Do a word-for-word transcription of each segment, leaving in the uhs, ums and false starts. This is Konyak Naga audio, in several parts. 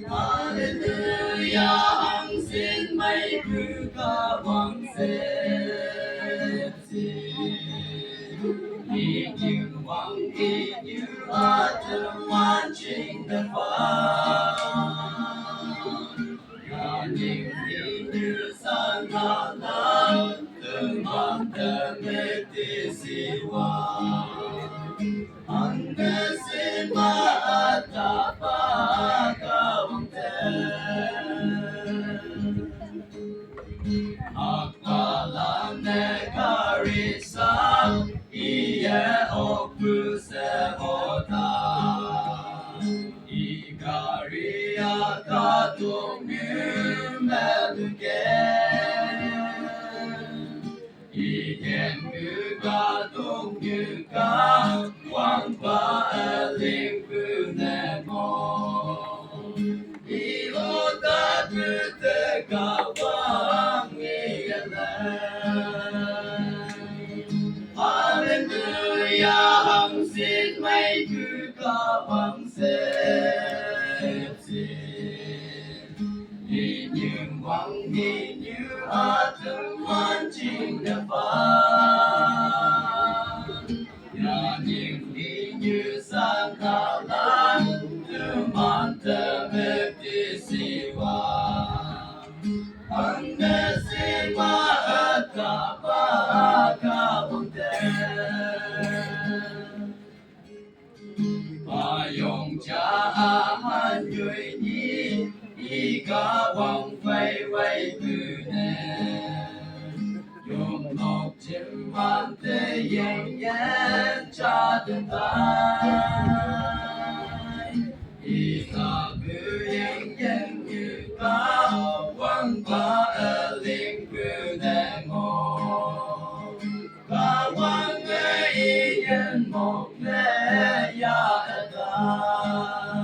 Hallelujah, hang sin mai pu ka wang se. Ni yu wang ni yu a te wan ching de fa. Ni yu sa na na te man te me te si wa. Ang te si ma a ta pa ka wang te. Akala ne karisa iye opu se ota. Ikaria katung meluke. Iken muka tung muka wang pa eling pune mo. I ota pute ka wang i ele. Hallelujah, hang sin mai pu ka wang se. Ni yu wang ni yu a te wan ching de fa. Ya ni ni yu sa ka la tu man te me ti si wa. Ang ne si ma a ta pa ka wang te. Ba yong cha a han yui ni, i ka wang fei wei pu ne. Yong nok chin man te yeng yen cha den tai. I ka pu yeng yen yu ka wang ba a ling pu ne mo. Ka wang e i yen mok le ya e tai.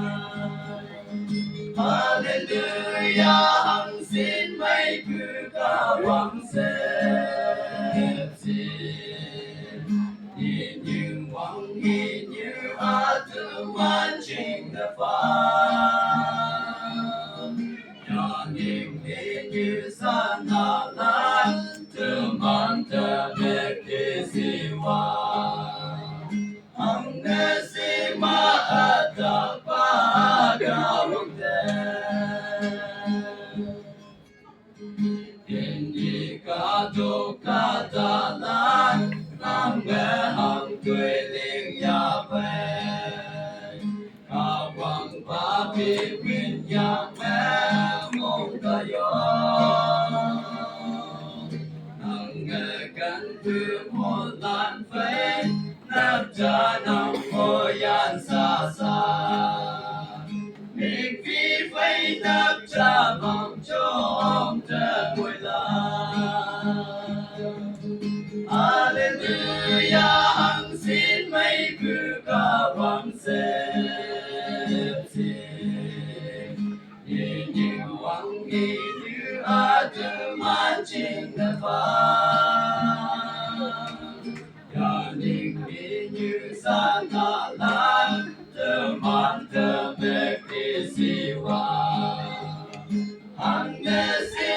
Hallelujah, hang sin mai pu ka wang se si. Ni yu wang ni yu a te wan ching de fa. Ya ni ni yu sa na la te man te me ti si wa. Ang ne si ma a ta pa ka wang te. Indi ka do ka ta la, ang ne hang tui ling ya bai. Ka wang pa pi win yang me mong ka yo. Nang nge kan tu mo lan fei, nap cha nang mo yan sa sa. Mik fi fei nap cha bang chong te mui la. Hallelujah, hang sin mai pu ka wang se si. Ni yu wang ni yu a te man ching de fa. Ya ni ni yu sa na la te man te me ti si wa. Ang ne si